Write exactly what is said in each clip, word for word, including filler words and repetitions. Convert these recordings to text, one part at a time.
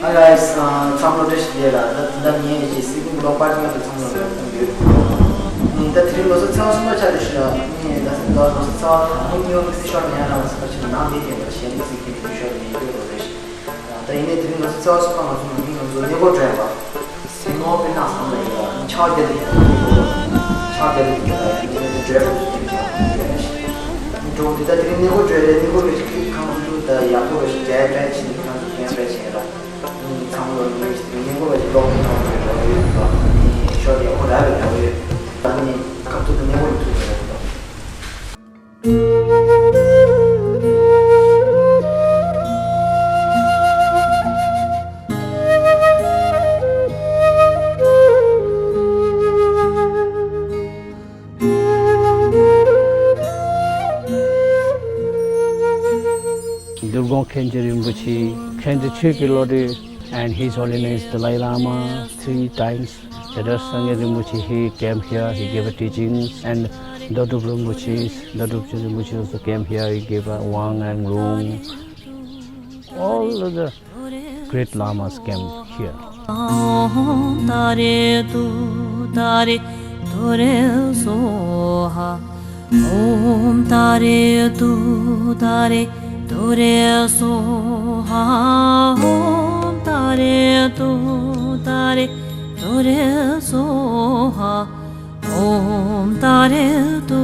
Hi guys, uh, ཚང་མ་བཀྲ་ཤིས་བདེ་ལེགས། ད་ད་ལྟ་ངས་ཀྱི་སི་ཀིམ་བི་ལོག་པར་ཊི་ཝན་དུ་ཚང་མ་ལ་ཕེབས་ཡོད། ཨ་ནི་ད་དེ་རིང་ལོ་གསར་ཚེས་པ་གསུམ་པ་ཆགས་འདུག་ཤག་ཨ་ནི་ད་ལོ་གསར་ཚེས་པ་དང་པོ་ཉིན་ཡོང་གི་སི་ཤོར་ནས་ཡང་ནང་ལ་སི་པ་ཆེན་ནང་མི་དེ་བ་ཆེན་སི་ཀིམ་བི་ཤོར་ནས་ཡོད་རོགས་རེད། ད་ཡིན་ནའི་དེ་རིང་ལོ་གསར་ཚེས་པ་གསུམ་པ་ང་ཚོ་ནང་མི་ང་ཚོ་གནས་སྐོར་འགྲོ་ཡ་པ། སེམས་ངོ་དཔེར་ན་བསམ་ལ་ཡིན་ལ་ཕྱག་རྒྱ་ལ་ཡིན་ལ་ཕྱག་རྒྱ་ལ་ཡིན་ལ་ཡིན་ནའི་འགྲོ་ཡ་པ་ཚོ་དེ་འདྲ་ཡིན་ལ་ཡིན་ལ་ནི་འགྲོ་འདི་ད་དེ་རིང་གནས་སྐོར་འགྲོ་ཡ་རེད། གནས་སྐོར་རེ་ཞིག་ཁང་ཚོ་ད་ཡག་པོ་རེ་ཞིག་རྒྱ་ཡ་པྲ་ཆེན་ནི་ཁང་ཚོ་རྒྱ་ཡ་པྲ་ཆེན་ཡ་ལ། ཚང་མ་ལོ་ཉིས་ཀྱི་ཉིན་གོ་བའི་གློག་མེ་ཐོག་ཏུ་འགྲོ་ཡོད་པ། ནི་ཤོར་ཡག་པོ་རག་པའི་འགྲོ་ཡོད་པ། ནི་སྐབས་ཐོག་ཏུ་གནས་སྐོར་ཐུག་ཡོད་པ། འདུལ་དགོངས་མཁན་ཆེན་རིན་པོ་ཆེ། མཁན་ཆེན་ཆོས་ཀྱི་བློ་གྲོས and His Holiness Dalai Lama, three times Teacher Sangye Rinpoche, he came here, he gave a teachings, and Dodrup Rinpoche, Dodrup Rinpoche also came here, he gave a Wang and Rung. All of the great lamas came here. Om Tare Tu Tare Tore Soha. Om Tare Tu Tare Tore Soha. Om Tare Tu Tare Tore Soha. Om Tare Tu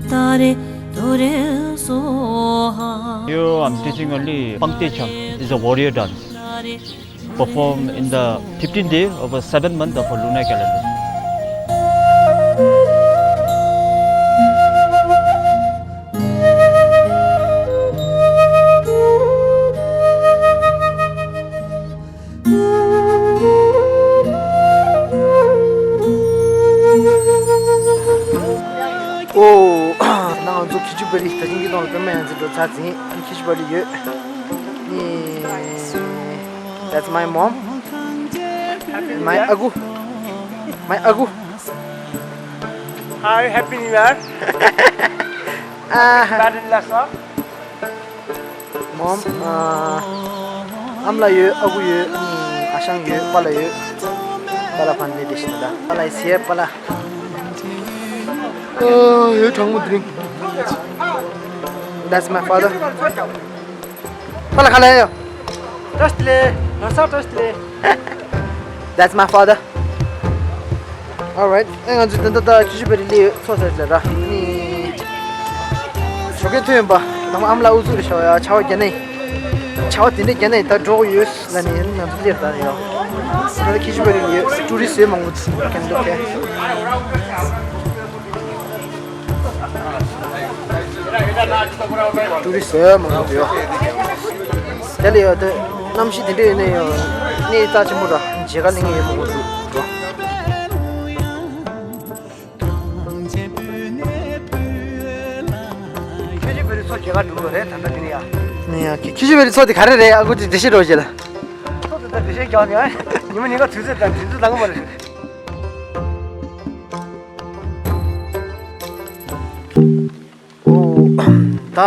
Tare Tore Soha. Here I'm teaching only Pangte Cham. It's a warrior dance. Perform in the fifteenth day of a seventh month of a lunar calendar. ཨོ། ང་ཚོ་ཁི་ཆུ་བེ་རི་ད་ཅིང་གི་ཏོང་ལ་པད་མ་ཡང་ཚེ་འགྲོ་ཚར་ཟིན། ཁི་ཆུ་བེ་རི་ཡོད། ནི། That's my mom. My agu. My agu. Hi, Happy New Year. Ah. Bad in Lhasa. Mom, uh, ཨ་མ་ལགས་ཡོད། ཨ་ཁུ་ཡོད། ཨ་ཞང་ཡོད། པཱ་ལགས་ཡོད། པཱ་ལགས་ཕ་ནས་དེ་བཞིན་ད། པཱ་ལགས་ཟེར་པཱ་ལགས། ཨ་ཡོད་གྲང་མོ་དེ་རིང་། That's my father. པཱ་ལགས་ག་ལ་ཡོད། བཀྲ་ཤིས་བདེ་ལེགས། ལོ་གསར་བཀྲ་ཤིས་བདེ་ལེགས། That's my father. Alright. ཨེ་ང་ཚོ་ད་ལྟ་ད་ཁི་ཆུ་བེ་རི་ལི་ཚོ་ཟེར་ལ་ར། ནི། ཞོགས་ཀས་ཐོན་ཡོང་པ། ནང་ཨ་མ་ལགས་ཨུ་ཚུགས་རེ་ཤ་བ་ཡ་ཆར་པ་བརྒྱབ་ནས། ཆར་པ་དེ་འདྲས་བརྒྱབ་ནས་ད་འགྲོ་གི་ཡོད་ལ་ནི་ང་ཚོ་ལེར་ད་ཡོད། ད་ལྟ་ཁི་ཆུ་བེ་རི་ལི་ཊུ་རི་སི་མང་པོ་ཀན་འདུག་གས། ཊུ་རི་སི་མང་པོ་ཡོད། དེ་ལ་ཡོད་དེ་གནམ་གཤིས་དེ་འདྲ་ཡོད་ནས་ཡོད་གནས་རྩ་ཆེན་པོ་ར་མཇལ་ཁ་གླིང་ཡོད་མང་པོ་འདུག་འགྲོ། ཁྱི་ཆུ་བེ་རི་ཚོ་མཇལ་ཁ་འགྲོ་གི་རེད་ད་ལྟ་དེ་ནས་ཡ། ནས་ཡ་ཁྱི་ཆུ་བེ་རི་ཚོ་དེ་ག་རེ་རེད། ཨ་ཁུ་དེ་འགྲེལ་བཤད་རོགས་བྱེད་ལ། ཚོ་དེ་ད་འགྲེལ་བཤད་རྒྱག་ནས་ཡ་ཉི་མ་ཉིན་ག་དུས་ཚོད་དང་དུས་ཚོད་ལང་གི་མ་རེད། ཨོ། ད།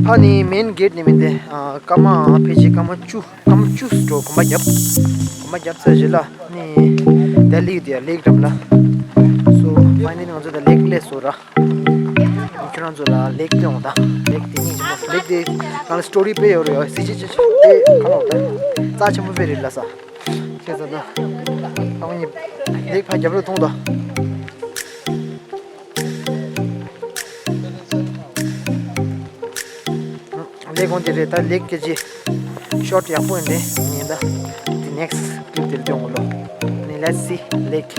ཕ་ནི་མེན་གེ་ཊི་ནི་མིན་ཏེ། ཨ། སྐར་མ་ཕལ་ཆེར་སྐར་མ་བཅུ། སྐར་མ་བཅུ་འགྲོ་གོམ་པ་བརྒྱབ། གོམ་པ་བརྒྱབ་ཚར་རྗེས་ལ་ནི། དེ་ལིག་དེ་ལིག་འགྲམ་ལ། སོ་ཕ་ནི་ང་ཚོ་ད་ལིག་ལས་སོ་ར། ཁྱོད་རང་ཚོ་ལ་ལིག་དེ་འོང་ད། ལིག་དེ་ནི་ལིག་དེ་ང་ལ་སི་ཊོ་རི་དཔེ་ཡོད་རེད་ཡ། གཟི་བརྗིད་ཆེ་ཆེ་དཔེ་ག་ལ་འོང་ད། རྩ་ཆེན་པོ་དཔེ་རེད་ལ་ས། ཁྱེད་ཚོ་ད། ཨ་མ་ནི། ལིག་ཕ་རྒྱབ་ལ་མཐོང་ད། ལེགས་གོང་དེ་རེད་ད། ལེགས་སྐད་ཆ་ཤོར་ཡག་པོ་ཡིན་དེ་ཉིན་ད། དེ་ནེག་སི་ཊི་ཀི་ལིབ་དེར་སྐྱོང་གོ་ལོ། ནི་let's see lake.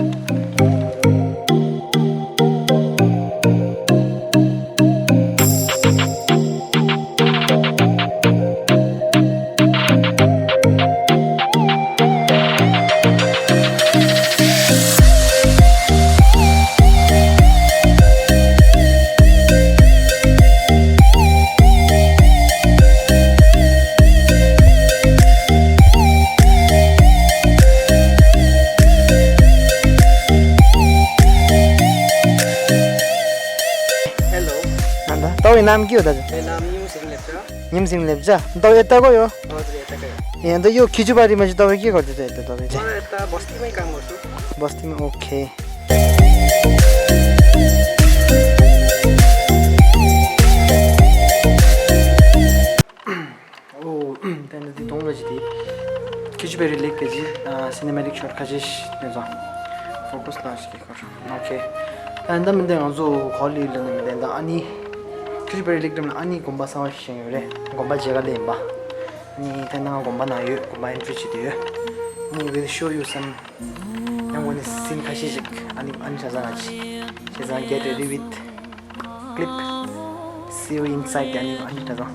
Hello. ཨ་ད་ཏོ་ཡིན་ནམ་ཀྱི་ཡོད་ད། ཉིམ་སིང་ལེབ་ཅ། ཉིམ་སིང་ལེབ་ཅ། ཏོ་ཡོད་ད་གོ་ཡོ། ཨོ་ད་ཡོད་ད་གོ་ཡོ། ए, अन्त यो खिचुबारीमा चाहिँ तपाईँ के गर्दै थियो यता तपाईँ चाहिँ? मलाई त बस्तीमै काम गर्छु। बस्तीमा, ओके। ཨོ། ད་ནི་འདི་གཏོང་རོགས་གྱིས་དེ། ཁི་ཆུ་བེ་རི་ལེག་གི་ཅི། ཨ། སི་ནེ་མ་ཊིག་ཤོ་ཊི་ཁ་ཅིག་དེ་ཚོ། ཕོ་ཀ་སི་བཏང་ཞིག་གི་ཁར། ཨོ་ཁེ། ད་ནི་ད་མི་འདི་ང་ཚོ་གོ་ལི་ལ་ནི་མི་འདི་ད་ཨ་ནི། ཁི་ཆུ་བེ་རི་ལེག་འགྲམ་ན་ཨ་ནི་དགོན་པ་གསར་པ་ཞིག་བཞེངས་ཡོད་རེད། དགོན་པ་མཇལ་ཁ་སླེབས་ཡིན་པ། ཨ་ནི་ད་ནི་ང་དགོན་པ་ནང་ཡོད། དགོན་པ་ཨེན་ཊི་རི་བྱེད་དུ་ཡོད། ཨ་ནི་we'll show you some. ཡང་ངོ་ནི་སིན་ཁ་ཤས་ཤིག་ཨ་ནི་ཨ་ནི་ཆ་ཚང་ང་ཅི། བྱས་ཙང་get ready with clip. See you inside. ཨ་ནི་ཨ་ནི་ཆ་ཚང་།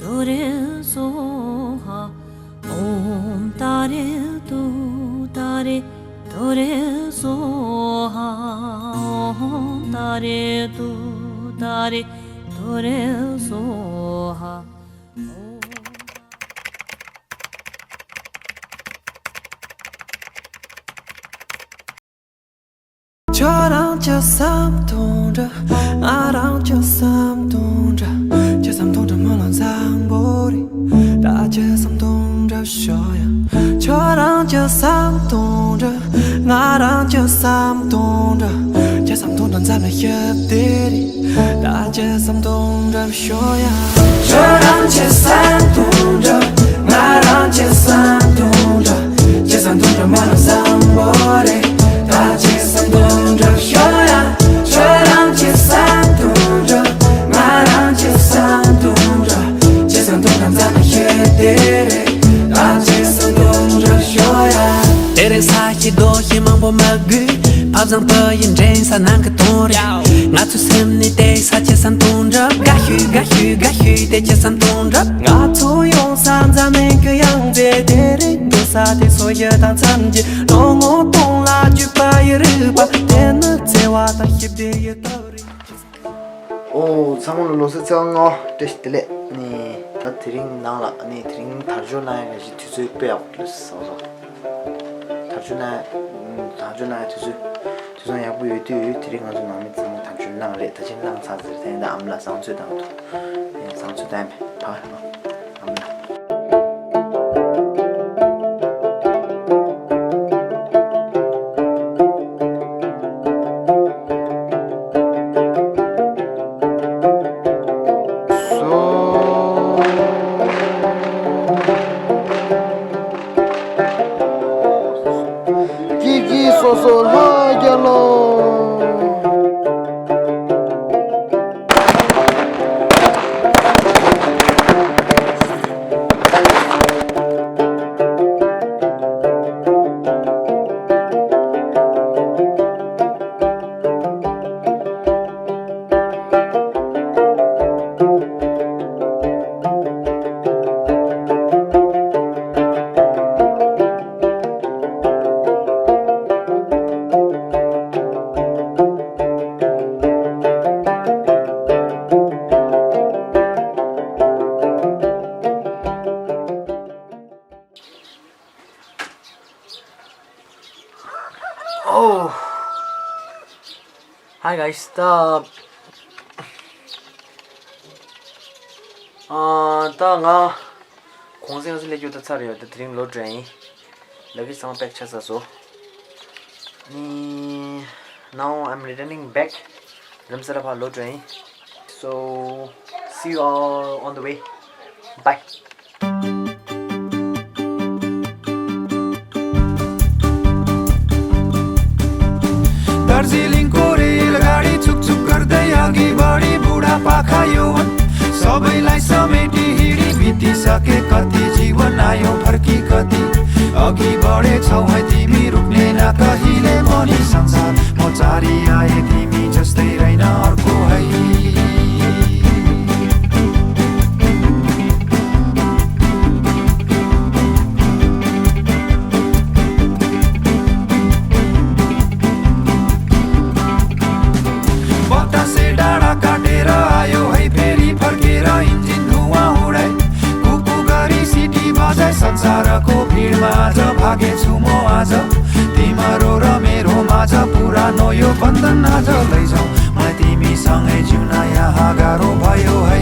ཏུ་རེ་སྭཱ་ཧཱ། ཨོཾ་ཏཱ་རེ་ཏུཏྟཱ་རེ་ཏུ་རེ་སྭཱ་ཧཱ། ཨོཾ་ཏཱ་རེ་ཏུཏྟཱ་རེ་ཏུ་རེ་སྭཱ་ཧཱ། ཁྱོད་རང་གི་བསམ་དོན་འགྲུབ། ང་རང་གི་བསམ་དོན་འགྲུབ། ཁྱེད་བསམ་དོན་འགྲུབ་མི་ལ་བཟང་པོ་རེད། ད་ཁྱེད་བསམ་དོན་འགྲུབ་ཤོག་ཡ། ཁྱོད་རང་གི་བསམ་དོན་འགྲུབ། ང་རང་གི་བསམ་དོན་འགྲུབ། ཁྱེད་བསམ་དོན་འགྲུབ་མཚམས་ལ་ཞིབ་དེ་རེད། ད་ཁྱེད་བསམ་དོན་འགྲུབ་ཤོག་ཡ། ཁྱོད་རང་གི་བསམ་དོན་འགྲུབ། ང་རང་གི་བསམ་དོན་འགྲུབ། ཁྱེད་བསམ་དོན་འགྲུབ་མ་ལ་བཟང་པོ་རེད། ད་ཁྱེད་བསམ་དོན་འགྲུབ་ཤོག་ཡ། ཁྱོད་རང་གི་བསམ་དོན་འགྲུབ། ང་རང་གི་བསམ་དོན་འགྲུབ། ཁྱེད་བསམ་དོན་འགྲུབ་མཚམས་ལ་ཞིབ་དེ་རེད། ད་ཁྱེད་བསམ་དོན་འགྲུབ་ཤོག་ཡ། དེ་རིང་ས་གཞི་རྡོ་གཞི་མང་པོ་མ་དགོས། ཕ་བཟང་ཕ་ཡུལ་འདྲེན་ས་ནང་གི་དོན་རེད། ང་ཚོའི་སེམས་ནི་བདེ་ས་ཁྱེད་བསམ་དོན་འགྲུབ། དགའ་ཤོས་དགའ་ཤོས་དགའ་ཤོས་དེ་ཁྱེད་བསམ་དོན་འགྲུབ། ང་ཚོ་ཡོང་ས་འཛམ་གླིང་གི་ཡང་རྩེ་དེ་རེད། འདུག་ས་དེ་ཚོ་ཡི་དྭགས་མཚམས་ཀྱི་ལོ་ངོ་སྟོང་ལ་བརྒྱུད་པ་ཡི་རིག་པ་དེ་ནི་བརྩེ་བ་དང་ཞི་བདེ་ཡི་སྟོབས་རེད། ཨོ། ཚང་མ་ལ་ལོ་གསར་ཚེས་པ་བཀྲ་ཤིས་བདེ་ལེགས། ནི་ད་དེ་རིང་ནང་ལ་ནི་དེ་རིང་དར་ལྕོག་གནང་ཡག་གི་དུས་ཚོད་དཔེ་ཡག་པོ་འདུག་བསམ་སོང་། དར་ལྕོག་གནང་དར་ལྕོག་གནང་ཡག་དུས་ཚོད་དུས་ཚོད་ཡག་པོ་ཡོད་དུས་དེ་རིང་ང་ཚོ་ནང་མི་ཚང་མ་དར་ལྕོག་གནང་རེད། ད་ཅིག་གནང་ཚར་ཟེར་དེ་ཡིན་ད་ཨ་མ་ལགས་བཟང་ཚོད་བཏང་འདུག་བཟང་ཚོད་བཏང་མེད་ཕ་ཨ་མ་ལགས། ཀི་ཀི་སོ་སོ་ལྷ་རྒྱལ་ལོ། Oh. Hi guys. ད་ཨ་ད་ང་གུང་སེང་སུ་ལས་རྒྱུ་ད་ཚར་ཡོད། ད་དེ་རིང་ལོ་དྲན་ཡིན། ལ་གི་སང་པེག་ཆ་ས་སོ། ནི་now I'm returning back. རིམ་སར་ཕར་ལོ་དྲན་ཡིན། So see you all on the way. Bye. दार्जिलिङको रेलगाडी छुक छुक गर्दै अघि बढी बुढापाका यौवन सबैलाई समेटी हिँडी बितिसके कति जीवन आयो फर्की कति अघि बढेछौ है तिमी रुक्ने न कहिले पनि संसार म चारी आए तिमी जस्तै रहेन अर्को है। बतासे डाँडा काटेर आयो है फेरि फर्केर इन्जिन धुवा उडाई कुकु गरी सिटी बजाई संसारको भिडमा आज भागेछु म आज तिम्रो र मेरो माझ पुरानो यो बन्धन आज लैजाऊ म तिमीसँगै जिउन यहाँ गाह्रो भयो है।